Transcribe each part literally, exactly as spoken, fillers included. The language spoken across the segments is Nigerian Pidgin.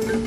From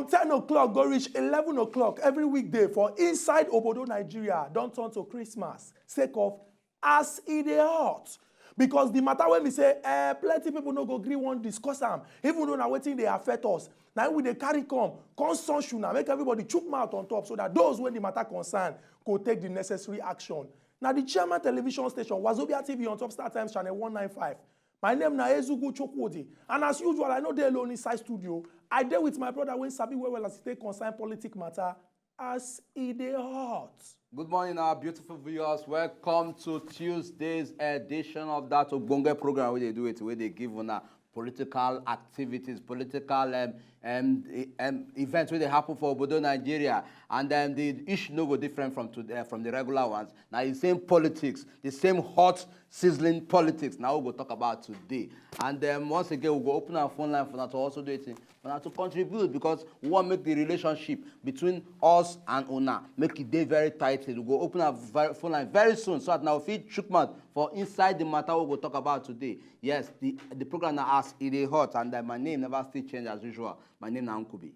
ten o'clock go reach eleven o'clock every weekday for inside obodo Nigeria don turn to Christmas sake of as e dey hot. Because the matter wey be say eh, plenty people no go gree wan discuss am, even though na wetin dey affect us, na im we dey carry come come sunshine na make everybody chook mouth on top so that those wey the matter concern go take the necessary action. Na the chairman television station Wazobia T V on top Star Times channel one nine five. My name na Ezugu Chukwudi, and as usual, I no dey alone inside studio. I dey with my brother wey sabi well well as e take concern politic matter as e dey hot. Good morning, our beautiful viewers. Welcome to Tuesday's edition of that Ogbonge program wey dey do it, wey dey give una political activities, political um, um, e- um, events wey dey happen for obodo Nigeria, and um, the issue no go different from today, from the regular ones. Na the same politics, the same hot sizzling politics na we go talk about today. And um, once again, we go open our phone line for una to also do it, for una to contribute, because we wan make the relationship between us and una make e dey very tight. We go open our very phone line very soon so that na we fit chook mouth for inside the matter we go talk about today. Yes, the the program na as e dey hot, and uh, my name never still change as usual. My name na Nkubi.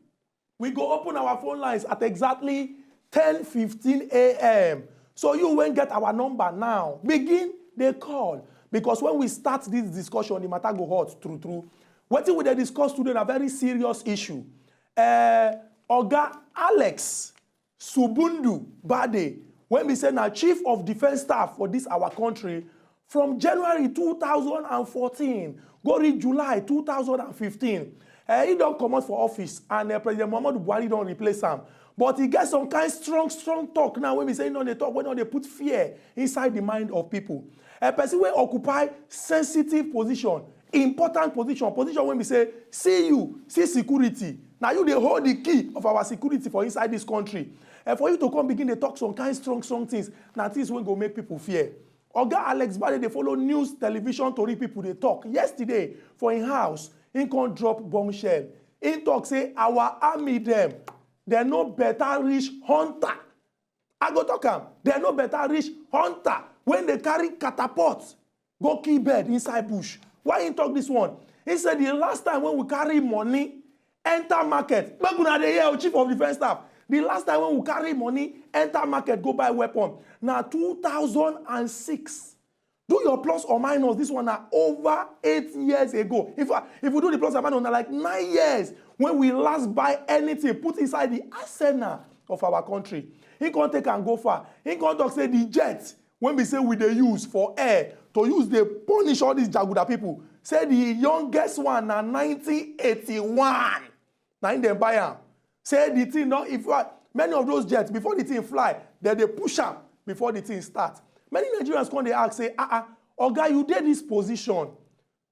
We go open our phone lines at exactly ten fifteen a m. So you wey get our number now, begin dey call, because when we start this discussion, the matter go hot true true. Wetin we dey discuss today na very serious issue. Uh, Oga Alex Subundu Bade, wey be say na chief of defence staff for this our country, from January two thousand and fourteen go reach July two thousand and fifteen. Eh, he don comot for office, and eh, President Muhammadu Buhari don replace am. But e get some kind strong strong talk now wey be say he don dey talk, wey don dey put fear inside the mind of people. A person wey occupy sensitive position, important position, position wey be say see you, see security, na you dey hold the key of our security for inside this country. And for you to come begin dey talk some kind strong strong things, na things wey go make people fear. Oga Alex Bade dey follow news television tori people dey talk. Yesterday, for im house, im come drop bombshell. Im talk say our army dem, dem no better reach hunter. I go talk am, dem no better reach hunter wey dey carry catapult go kill bird inside bush. Why im talk this one? He say the last time when we carry money enter market, make una dey hear o, chief of defence staff, the last time when we carry money enter market go buy weapon na two thousand and six. Do your plus or minus, this one na over eight years ago. In fact, if you do the plus and minus, na like nine years when we last buy anything put inside the arsenal of our country. He come take am go far. He come talk say the jet wey be say we dey use for air to use dey punish all these jaguda people, say the youngest one na nineteen eighty-one na im dem buy am. Say the thing don, if you are, many of those jets, before the thing fly, dem dey push am before the thing start. Many Nigerians come dey ask say, ah ah, oga, you dey this position,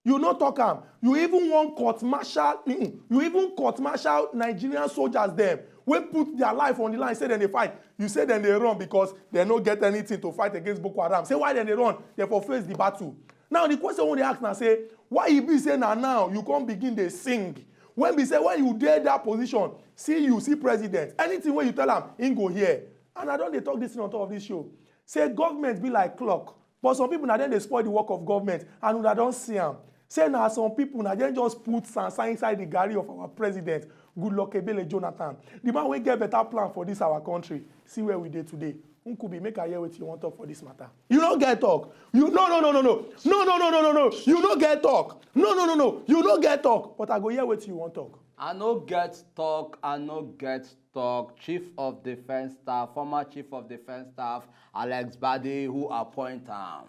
you no talk am, you even wan court martial, mm-mm, you even court martial Nigerian soldiers dem wey put their life on the line, say dem dey fight, you say dem dey run because dem no get anything to fight against Boko Haram. Say why dem dey run? Dem for face the battle. Now the question wey dey ask na say, why e be say na now you come begin dey sing, when be say when you dey that position, see you see president, anything wey you tell am, im go hear. And I don dey talk this thing on top of this show, say government be like clock, but some people na dem dey spoil the work of government, and una don see am. Say na some people na dem just put sansan inside the garri of our president, Goodluck Ebele Jonathan, the man wey get better plan for this our country. See where we dey today. Nkubi, make I hear wetin you wan talk for this matter. You no get talk. You no no no no no no no no no no no. You no get talk. No no no no. You no get talk. But I go hear wetin you wan talk. I no get talk, I no get talk. Chief of Defense Staff, former Chief of Defense Staff, Alex Bade, who appoint am?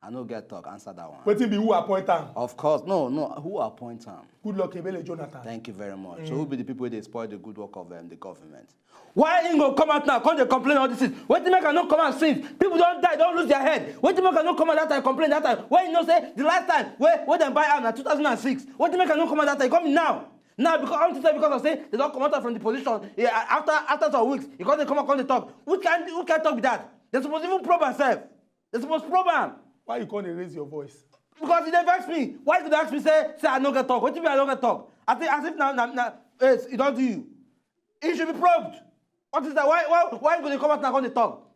I no get talk, answer that one. Wetin be who appoint am? Of course, no, no, who appoint am? Goodluck Ebele Jonathan. Thank you very much. Mm. So who be the people wey dey spoil the good work of um, the government? Why im go come out now come dey complain all these things? Wetin make I no come out since? People don die, don lose their head. Wetin make I no come out that time complain that time? When you know say the last time wey wey dem buy am na two thousand and six. Wetin make I no come out that time? Come now. Now because unto say because of say they don comot am from the position, yeah, after after some weeks, e come dey come out come dey talk. Which kind which kind talk be that? They suppose even probe am sef. They suppose probe am. Why you come dey raise your voice? Because e dey vex me. Why you go dey ask me say, say I no get talk? Wetin be I no get talk? I think as if na, na, na, yes, e don do you. E should be probed. What is that? Why, why, why you go dey come out now come dey talk?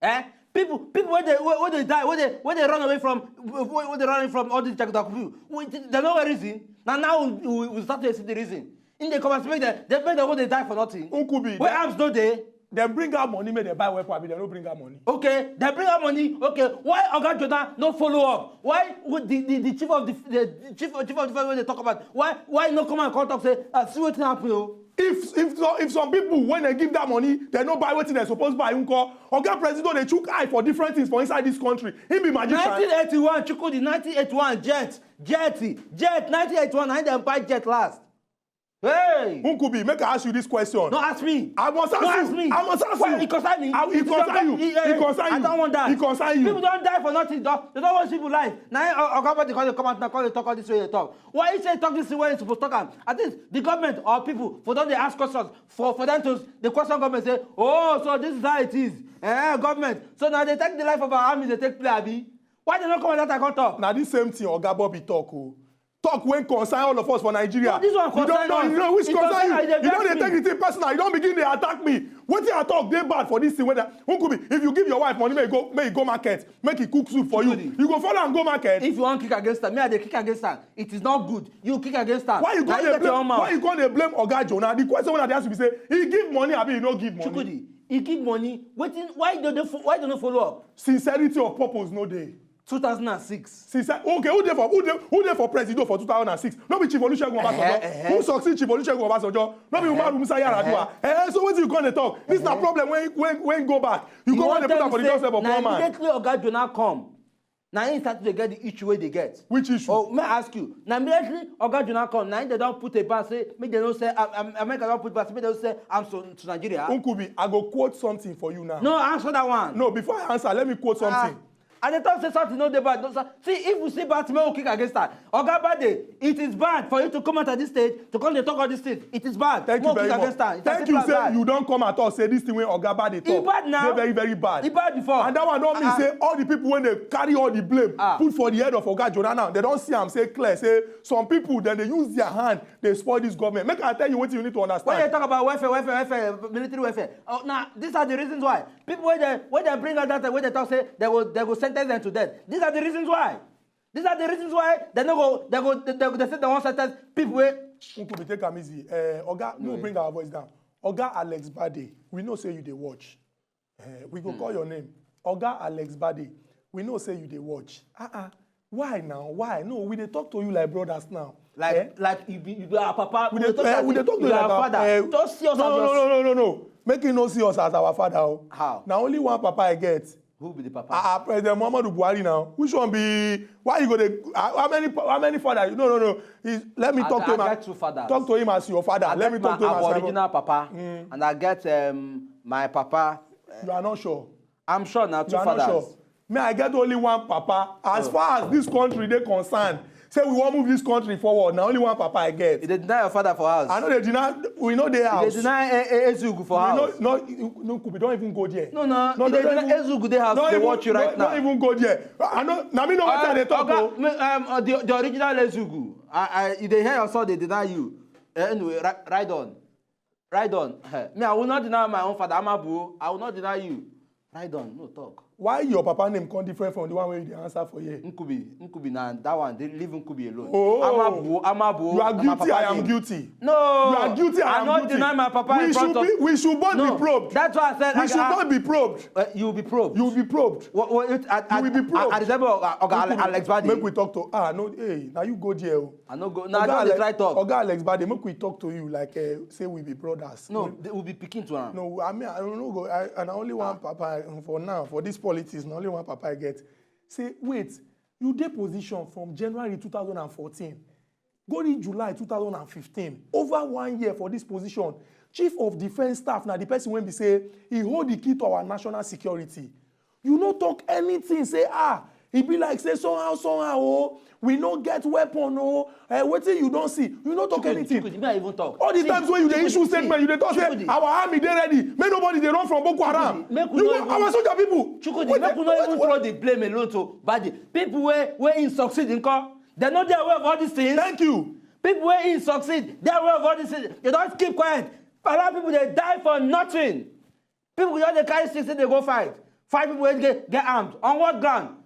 Eh? People, people wey dey, wey, wey dey die, wey dey, wey dey run away from, wey, wey dey run away from all these jagudaku people, we, they no get reason. Na now we, we, we start to see the reason. Im dey come and say make dem, dem, make dem go dey die for nothing. Nkubi, Wey dem, arms no dey. dem bring out money, make dem buy weapon, abi dem no bring out money? Okay, dem bring out money. Okay, why Oga Jonah no follow up? Why would the, the, the chief of the, the chief, chief of defense wey dey talk about, why, why no come and come talk say, ah, see wetin happen o? If, if so, if some people, when they give that money, they no buy wetin they suppose buy, nko? Oga President dey chook eye for different things for inside this country. He be magician. Nineteen eighty-one, Chukwudi, nineteen eighty-one, jet, jet, jet, nineteen eighty-one, na im dem buy jet last. Hey! Nkubi, make I ask you this question. No ask me. I must ask No you. ask me. I must ask Well, you. It concern me. I, it It is concern your you. It eh, concern I you. don't want that. It concern you. People don't die for nothing. Don't, they don't waste people life. Now, eh, Oga Body come come out now, come dey talk all this way they talk. Why you say talk this way you suppose talk am? At least the government or people for don dey ask questions for, for them to the question government say, oh, so this is how it is. Eh, government. So now they take the life of our army, they take play, abi? Why they not come out that I can't talk? Na the same thing Oga Bobby talk o. Talk wey concern all of us for Nigeria. No, this one You don't concern know, us. you know which It concern concern you. us, e dey You don vex dey me. take the thing personal. You don begin dey attack me. Wetin I talk dey bad for this thing wey that Nkubi, if you give your wife money, make you go, make you go market, make e cook soup for you. Nkubi. You go follow am go market. If you wan kick against am, me I dey kick against am. It is not good. You kick against am. Why you Na gonna you dey get your own blame? mouth. Why you gonna dey blame Oga Jonah? The question wey I dey ask you be say, he give money, abi he no give money? Chukwudi, he give money. Wetin? Why they, they fo- why they no follow up? Sincerity of purpose no dey. two thousand and six. Since I, okay, who dey for who dey who dey for president for two thousand and six? No be Chief Olusegun Obasanjo. Eh, eh. Who succeed Chief Olusegun Obasanjo? No be Eh, Umaru Musa Yar'Adua. Eh, so wetin you come dey talk? This na Eh. problem when when when go back. You You go wan when dey put tell am me for the say doorstep of na one man. Immediately Oga Jonah come, na him start to dey get the issue wey dey get. Which issue? Oh, may I ask you? Na immediately Oga Jonah come, na him they don put a ban say make they no sell. Um, um, America don put ban say make they no sell arms to, to Nigeria. Nkubi, I go quote something for you now. No, answer that one. No, before I answer, let me quote something. Ah, I dey talk say something no dey bad. No, sir. See, if you see bad thing, make we kick against that. Oga Bade, it is bad for you to come out at this stage to come dey talk all these things. It is bad. Thank you Make we very kick much. against that. It Thank as if you na say bad. you don come at us say this thing wey Oga Bade E talk bad now. dey very very bad. E bad before. And that one don mean Ah. say all the people wey dey carry all the blame Ah. put for the head of Oga Jonah now, they don see am say clear say some people dem dey use their hand dey spoil this government. Make I tell you wetin you need to When you understand. talk about welfare, welfare, welfare, military welfare, oh, now these are the reasons why people wey they wey they bring out that time wey they talk say they go they go sentence them to death. These are the reasons why. These are the reasons why they no go they go they, they, they say they wan sentence people wey Nkubi, take am easy. Uh, Oga, no, No, bring our voice down. Oga Alex Bade, we know say you dey watch. Uh, we go call your name. Oga Alex Bade, we know say you dey watch. Uh-uh. Why now? Why? No, we dey talk to you like brothers now. Like Eh? like you be you be our papa. We We dey dey talk eh, as we if dey talk to you you are like our our father. eh, Just see us no, as no, your no, no, no, no. Make him no see us as our father. Oh. How? Na only one papa I get. Who be the papa? Ah, ah, President Muhammadu Buhari now. Which one be? Why you go dey? How how many how many father? No, no, no. He, let me I, talk to I him. as- get two fathers. Talk to him as your father. I Let get me talk my, to him as our my original papa, Mm. and I get um, my papa. You are not sure. I'm sure now two You are fathers. not sure. Me, I get only one papa. As Oh. far as this country dey concerned, say we wan move this country forward. Na only one papa I get. You dey deny your father for house. I no dey deny. We no dey You house. dey deny E- E- Ezeugwu for We no, house. no, you- no, we don't even go there. No, no, No, you no, dey no, deny even- Ezeugwu dey house, no, dey even- watch you no, right no, now. even go there. I know. Na me know wetin I dey talk Oga, o. me, um, uh, the, the original Ezeugwu. I, I, you dey hear your son dey deny you. Eh, anyway, ri- ride on. Ride on. Eh, me, I will not deny my own father. Amabuo. I will not deny you. Ride on. No talk. Why your papa name come different from the one wey you dey answer for here? Nkubi, Nkubi na that one. They leave Nkubi alone. Oh. Amabuo, Amabuo. You are na my guilty. papa I am name. guilty. No. You are guilty. I I am not guilty. deny my papa We in front should of. be. We should both No. be probed. That's why I said We I, should I, both be probed. Uh, you will be probed. You will be probed. What, what, it, I, You I, will be probed. I, I resemble Oga, Oga Make we- Alex Bade. Make we talk to. Ah, no. Hey, now you go there. Oh. I no go. No, I Oga don't dey Ale- try talk. Oga Alex Bade, make we talk to you like uh, say we be brothers. No, Make- they will be picking to am. No, I mean I don't know. Go, I, and only one papa for now for this politics. Na only one papa I get. Say wait, you dey position from January two thousand and fourteen go reach July two thousand and fifteen. Over one year for this position. Chief of Defence Staff na the person wey be say he hold the key to our national security. You no talk anything. Say ah, E be like say somehow, somehow, oh, we no get weapon, oh, eh, wetin you don see? You no talk anything. Chukwudi, make I even talk. All the times wey you dey issue statement, you dey talk say our army dey ready, make nobody dey run from Boko Haram. Make we no even, our soldier people. Chukwudi, make we no even throw the blame alone to bad people wey wey im succeed nko. Dem no dey aware of all these things. Thank you. People wey im succeed dey aware of all these things. Dem don keep quiet. A lot of people dey die for nothing. People just dey carry stick say dey go fight. Fight people wey get get armed. On what ground?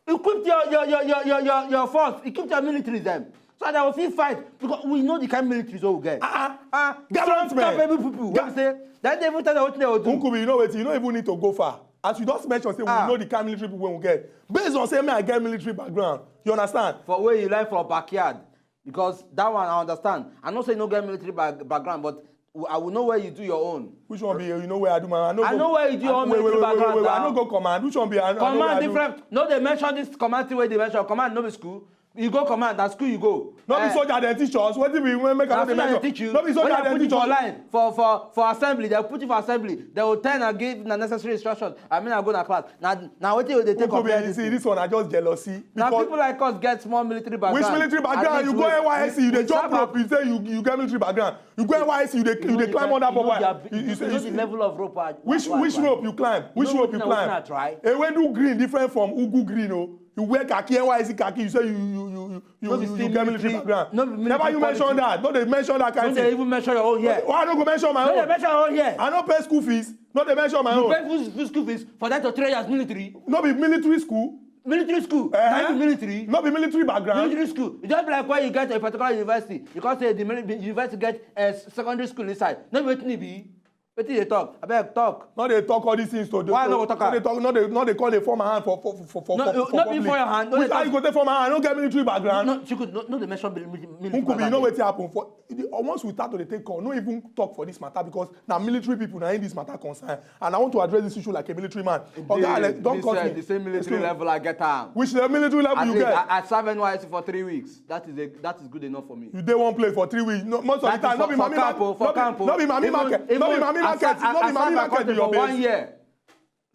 Equip your your your your your your your force. Equip your military dem. So that we fit fight because we know the kind military wey we get. Ah ah. Strong, capable people. Wey be say dem dey even tell dem wetin dem go do. Nkubi, you know wetin? You no even need to go far. As you just mention say we know the kind military people wey we get. Based on say me I get military background. You understand? For where you learn for backyard. Because that one I understand. I know say you no get military back, background, but I will know where you do your own. Which one be you know where I do my? I know where you do your own military background. I no go command. Which one be I know where I do? Command different. No dey mention this command thing wey dey mention. Command no be school. You go command, na school you go. No be soldier dem teach us. Wetin be wey make I no dey mention? No be soldier dem teach us. When dem put you for line for for for assembly, dem put you for assembly. Dem go tell and give na necessary instruction. I mean, I go na class. Na na wetin you dey take compare this thing? This one na just jealousy. Na people like us get small military background. Which military background? You go N Y S C, you dey jump rope, you say you you get military background. You go N Y S C, you dey you dey climb under bubble. You you say you the level of rope. Which which rope you climb? Which rope you climb? Ewedu green different from ugu green o. You wear khaki, N Y S C khaki, you say you you you you you you get military background. Never you mention that. No dey mention that kind thing. No dey even mention your own here. Why I no go mention my own? No dey mention your own here. I no pay school fees. No dey mention my own. You pay full school fees for that to train as military. No be military school. Military school. Uh-huh. Military. No be military background. Military school. You just be like when you get a particular university. You can't say the university get a secondary school inside. No be wetin e be. Wetin you dey talk? Abeg talk. No dey talk all these things to the. Why I no go talk am? No dey talk. No dey no dey call dey form my hand for for for for for for public. No be fall your hand. Which how you go take form my hand? I no get military background. No, no, no dey mention military background. Nkubi, you know wetin happen for once we start to dey take call, no even talk for this matter because na military people na in this matter concern. And I want to address this issue like a military man. Oga Alex, don't cut me. The same military level I get am. Which the military level you get? I serve N Y S C for three weeks. That is a that is good enough for me. You dey one place for three weeks. No, most of the time, no be mami market. No be mami market. No be mami market. No be mami market. Be your base.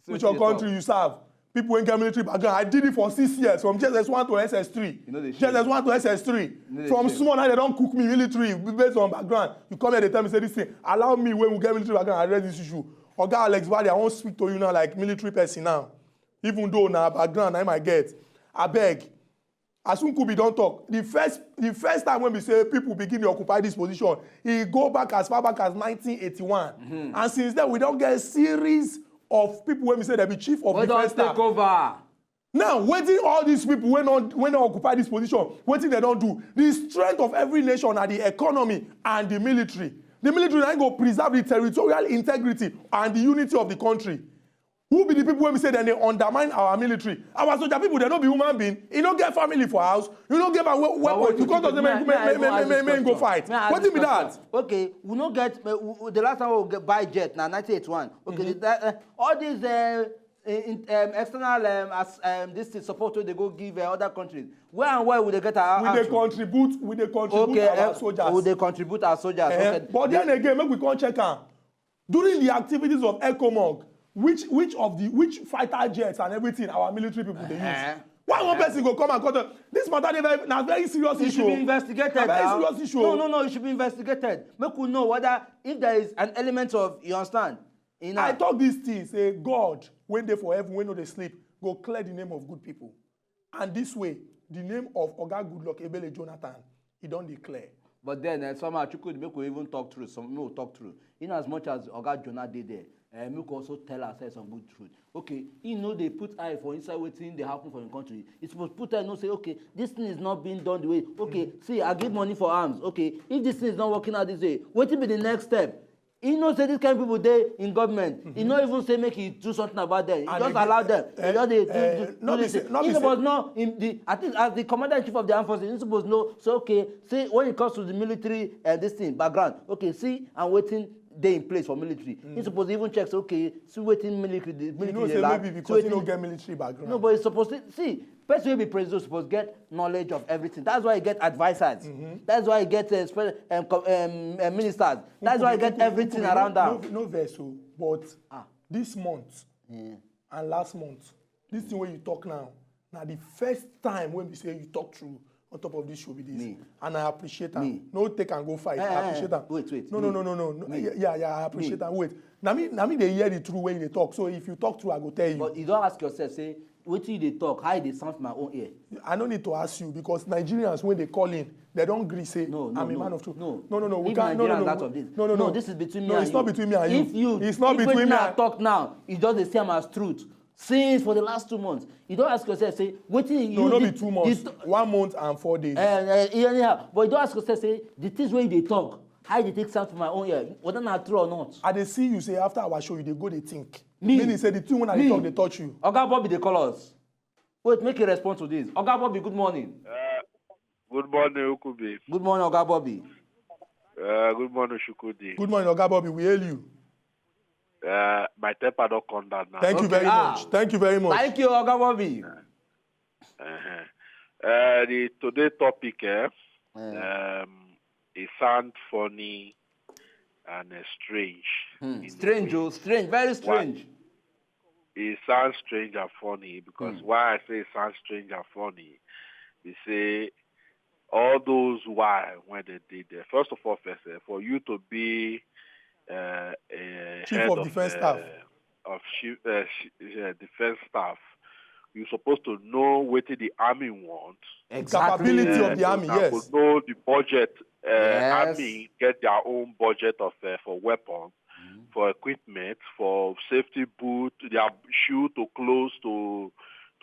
Which your country you serve? People wey get military background. I did it for six years from J S S one to S S three. J S S one to S S three. From small now they don cook me military based on background. You come here dey tell me say this thing. Allow me wey we get military background address this issue. Oga Alex Bade, I wan speak to you now like military person now. Even though na background na him I get. Abeg, as Nkubi don talk, the first the first time wey be say people begin dey occupy this position, e go back as far back as nineteen eighty-one. And since then, we don get series of people wey be say dem be chief of defence staff. Wey don take over. Now, wetin all these people wey no wey no occupy this position, wetin dem don do? The strength of every nation na the economy and the military. The military na im go preserve the territorial integrity and the unity of the country. Who be the people wey be say dem dey undermine our military? Our soldier people dem no be human being. E no get family for house. You no get am we- weapon. You come talk say make make make make make make im go fight. Wetin be that? Okay, we no get uh, we- we- the last time we get buy jet na nineteen eighty-one. Okay, that, uh, all these uh, in, um, external um, as um, this thing support wey dey go give uh, other countries. Where and where we dey get our we dey output? Contribute we dey contribute okay, our uh, soldiers. We dey contribute our soldiers. Eh, okay. But then again, make we come check am. During the activities of ECOMOG, which which of the which fighter jets and everything our military people dey use? Uh-huh. Why one person go come and come talk? This matter dey very na very serious issue. It should be investigated. Na very serious issue. No, no, no. It should be investigated. Make we know whether if there is an element of you understand. I talk this thing say God wey dey for heaven wey no dey sleep go clear the name of good people. And this way, the name of Oga Goodluck Ebele Jonathan, e don dey clear. But then uh, somehow Chukwudi make we even talk true. Some make we talk true. In as much as Oga Jonah dey there, uh, make we also tell ourselves some good truth. Okay, he no dey put eye for inside wetin dey happen for im country. He suppose put eye know say okay, this thing is not being done the way. Okay, see, I give money for arms. Okay, if this thing is not working out this way, wetin be the next step? He know say this kind of people dey in government. He no even say make he do something about them. He just allow them. He just dey do do do this thing. He suppose know him the at least as the commander in chief of the armed forces, he suppose know say okay, say when it comes to the military uh, this thing background, okay, see and wetin dey in place for military. He suppose even check say okay, see wetin military the military dey lack. You know say maybe because he no get military background. No, but he suppose see person wey be president suppose get knowledge of everything. That's why he get advisors. Mm-hmm. That's why he get uh, spe- um, co- um, uh, ministers. That's why he get everything around am. No, no vex o, but ah. This month yeah. And last month, this thing wey you talk now, Na the first time wey be say you talk true on top of this show be this. Me. And I appreciate am. Me. No take and go fight. Eh, I eh, appreciate eh, am. wait, wait, No, no, me. no, no, no, no. Me. Yeah, yeah, yeah, I appreciate Me. am. Wait. Na me, na me dey hear the truth when you dey talk. So if you talk true, I go tell you. But you don ask yourself, say, wetin you dey talk? How e dey sound for my own ear? I no need to ask you because Nigerians, when they call in, they don't gree say, No, no, "I'm a no. man of truth." No. No, no, no. We Leave can't. No, no, Nigerians no. out of this. No, no, no. This is between me No, and it's you. Not between me and you. If you, It's not if between wetin me I and talk now, you just dey see am as truth. Since for the last two months, you don ask yourself, say, wetin you No, no the- be two months. the- One month and four days. Eh, eh, anyhow, but you don ask yourself, say, the things wey you dey talk, how e dey take sound for my own ear? Whether na true or not? I dey see you say after our show, you dey go dey think. Me? Meaning say the thing when I dey Me? Talk dey touch you. Oga Bobby dey call us. Wait, make you respond to this. Oga Bobby, good morning. Good morning, Ukubi. Good morning, Oga Bobby. Uh, good morning, Shukudi. Good morning, Oga Bobby. We hail you. Uh, my temper don't come down now. Thank you Okay, very ah. much. Thank you very much. Thank you, Oga Bobby. Uh-huh. Uh, the today topic, eh, Eh, um, it sounds funny and uh, strange. hmm, in a strange, way. oh, strange, very strange. It sounds strange and funny because Hmm. Why I say it sounds strange and funny, they say all those why when they did there. First of all, first, eh, for you to be uh, a Chief head of of, defense uh, staff. of chief, uh, chi- uh, defense staff, you're supposed to know what the army wants. Exactly. Capability Uh, of the army, that yes. Could know the budget. Uh, Yes. Army get their own budget of uh, for weapons, Mhm. for equipment, for safety boot, their shoe to clothes to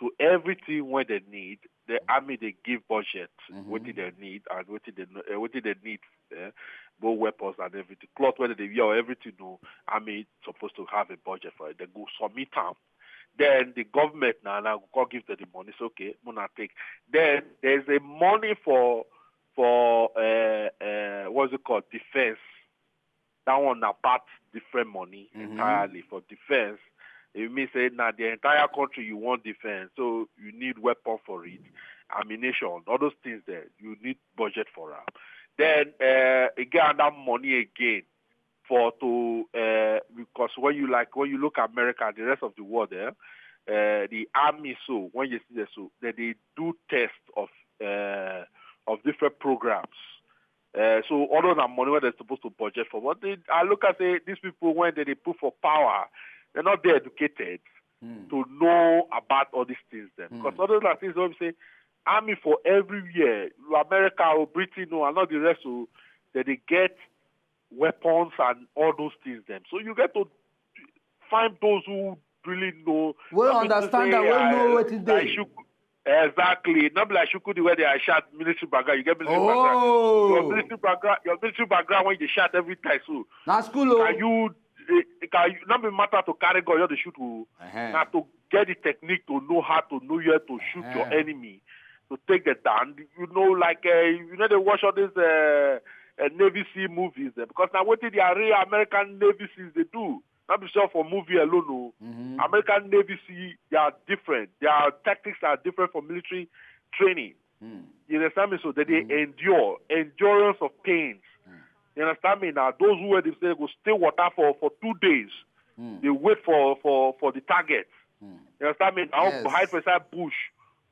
to everything when they need. The army they give budget Mhm. what they need and what they know, uh, what they need. Uh, both weapons and everything, cloth whether they wear or everything. No, army supposed to have a budget for it. They go submit them. Then the government now now go give them the money. It's okay, Muna take. Then there's a money for for uh, uh, what's it called, defense. That one na part different money Mhm. Entirely for defense. It means say now the entire country you want defense, so you need weapon for it, ammunition, all those things there. You need budget for them. Then uh, again, that money again for to uh, because when you like when you look at America and the rest of the world there, uh, the army so when you see there so that they do test of uh, of different programs. Uh, so all of that money where they're supposed to budget for, but they, I look at say these people when they, they put for power, they're not there educated Hmm. to know about all these things. Then because Hmm. all those are things when we say army for everywhere, America or Britain or and not the rest, so that they get weapons and all those things. Then so you get to find those who really know. Well, Not be to understand say, that, well, I- know wetin that dey. Should, exactly. Not be like Shukudi where they are shot military background. You get military background. Your Oh, military background, your military background when you shot every time. So na school o. can you, eh, can you not be matter to carry gun, you have to shoot who? Uh-huh. Now to get the technique to know how to know where to shoot your Uh-huh. enemy, to take the down. You know, like uh, you know, they watch all these uh, uh, Navy SEAL movies there because now what did the real American Navy SEALs they do? Not be sure for movie alone. No. Mhm. American Navy SEAL, they are different. Their tactics are different from military training. Hmm. You understand me? So that they endure endurance of pains. You understand me? Now those who were they say go stay water for for two days. Hmm. They wait for for for the target. Hmm. You understand me? Now Yes. hide for inside bush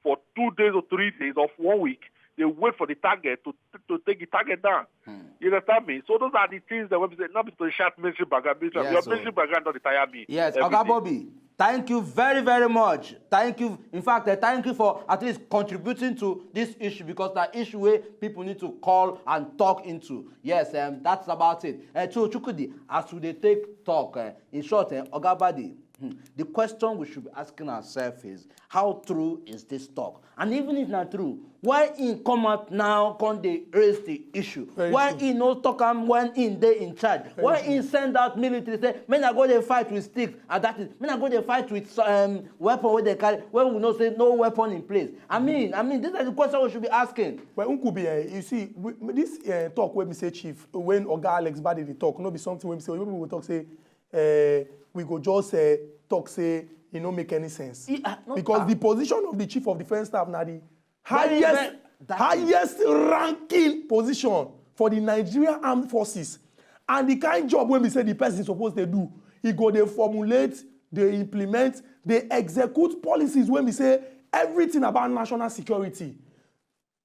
for two days or three days or one week. They wait for the target to to take the target down. Hmm. You understand me? So those are the things that we say not be to shout military background. Military, Yes, your sir. military background not the tire me. Yes, every Oga day. Bobby, thank you very, very much. Thank you. In fact, uh, thank you for at least contributing to this issue because that issue where people need to call and talk into. Yes, um, that's about it. Uh, so Chukwudi, as we dey take talk, uh, in short, uh, Oga Badi, hmm, the question we should be asking ourselves is, how true is this talk? And even if not true, why in come out now come dey raise the issue? Very Why true. He no talk am when he dey in charge? Why he send out military say, "Men are go dey fight with stick," and that is, "Men are go dey fight with um, weapon wey they carry," when we know say no weapon in place? I mean, I mean, these are the questions we should be asking. Well, Nkubi, eh, you see, we, this uh, talk when we say chief, when Oga Alex Badi dey talk, no be something when we say, when people will talk say, uh, we go just uh, talk say, it no make any sense. E- ah, no, Because ah. The position of the chief of defense staff na the Very, highest, very, that highest ranking position for the Nigerian armed forces. And the kind job when we say the person is supposed to do, he go dey formulate, dey implement, dey execute policies when we say Everything about national security.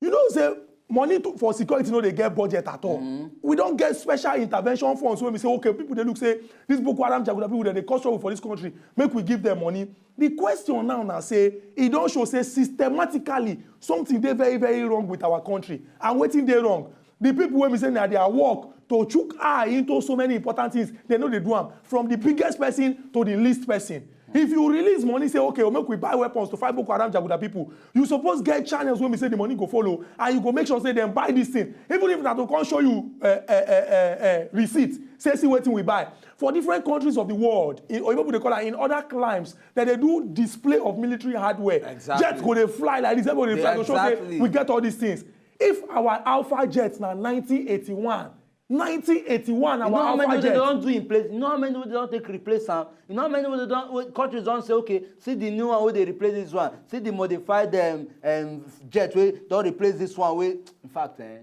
You know say money to, for security no dey get budget at all. Mm-hmm. We don get special intervention funds wey we say, okay, people dey look say this Boko Haram jaguda people dem dey cause trouble for this country, make we give them money. The question now na say e don show say systematically something dey very, very wrong with our country. And wetin dey wrong? The people wey be say na their work to chook eye into so many important things, they no dey do am, from the biggest person to the least person. If you release money, say, okay, make we buy weapons to fight Boko Haram jaguda people, you suppose get channels wey be say the money go follow, and you go make sure say dem buy this thing. Even if na to come show you uh, uh, uh, uh, uh, receipt, say, see wetin we buy. For different countries of the world, in, or people dey call am, in other climes, that they do display of military hardware. Exactly. Jets go dey fly like this, everybody dey fly to show say we get all these things. If our Alpha jet na nineteen eighty-one, nineteen eighty-one, our Alpha jet. You know how many wey they don do in place? You know how many wey they don take replace am? You know how many wey they don, wey countries don say, okay, see the new one wey dey replace this one. See the modified um, um, jet wey don replace this one wey, in fact, eh,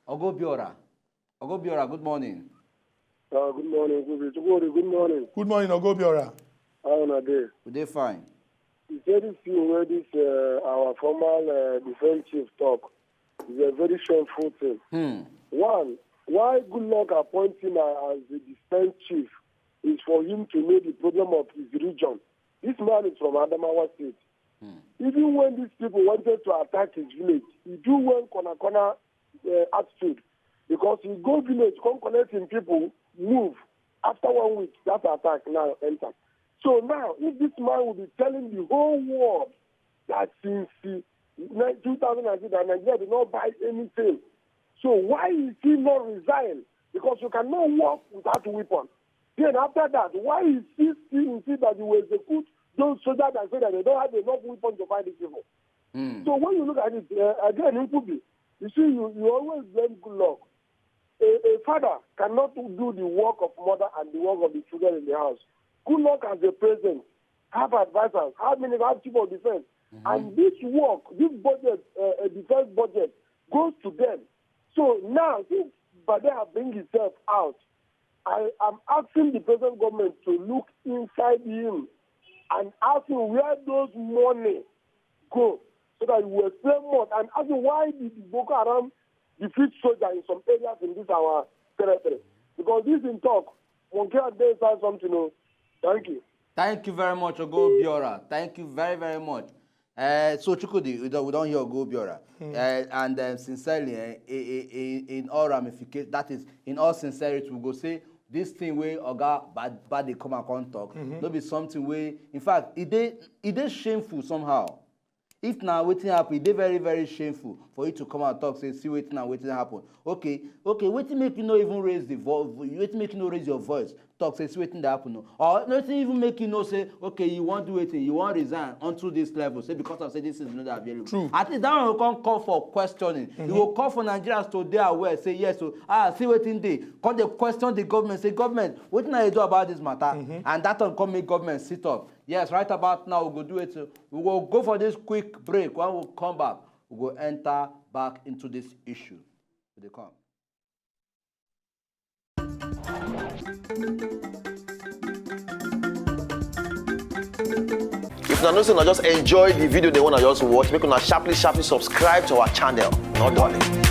Ogo Biora. Ogo Biora, good morning. Uh, good morning, good, good morning. Good morning, Ogo Biora. How una dey? We dey fine. You say this thing wey this uh, our former uh, defense chief talk is a very shameful thing. Hmm. One, why Goodluck appoint him as the defense chief is for him to know the problem of his region. This man is from Adamawa State. Hmm. Even when these people wanted to attack his village, he do one corner corner uh, attitude, because he go village, come collect him people, move. After one week, that attack now enter. So now, if this man will be telling the whole world that since uh, two thousand nineteen that Nigeria did not buy anything, so why is he not resign? Because you cannot work without weapon. Then after that, why is he still insist that you will execute those soldiers that say that they don't have enough weapons to fight these people? Mm. So when you look at it, uh, again, Nkubi, you see, you, you always blame Goodluck. A, a father cannot do the work of mother and the work of the children in the house. Goodluck as a president, have advisors, have ministers, have chief of defense. Mm-hmm. And this work, this budget, uh, defense budget, goes to them. So now, since Bade have bring himself out, I am asking the present government to look inside him and ask him where those money go, so that he will explain more and ask him why the Boko Haram defeat soldier in some areas in this our territory. Because this in talk, Monkey and Day said something. Oh. Thank you. Thank you very much, Ogo Biora. Thank you very, very much. Uh, so Chukwudi, we don't, we don't hear Ogo Biora. Mm. Uh, and um, sincerely, uh, in, in all ramifications, that is, in all sincerity, we go say this thing wey Oga Bad, Bad dey come and come talk, mm-hmm, no be something wey, in fact, e dey, e dey shameful somehow. If na wetin happen, e dey very, very shameful for you to come and talk say, see wetin and wetin happen. Okay, okay, wetin make you no even raise the voice? Wetin make you no raise your voice? Talk say, see wetin dey happen o. Or nothing even make you know say, okay, you wan do wetin, you wan resign unto this level, say because of say this is not available. True. At least that one go come call for questioning. Mm-hmm. You go call for Nigerians to dey aware, say yes o, ah, see wetin dey. Come dey question the government, say, government, wetin I dey do about this matter? Mm-hmm. And that one come make government sit up. Yes, right about now we go do it. We go go for this quick break. When we come back, we go enter back into this issue. We dey come. If una know say una just enjoy the video, they wanna just watch, make una sharply, sharply subscribe to our channel. Not darling.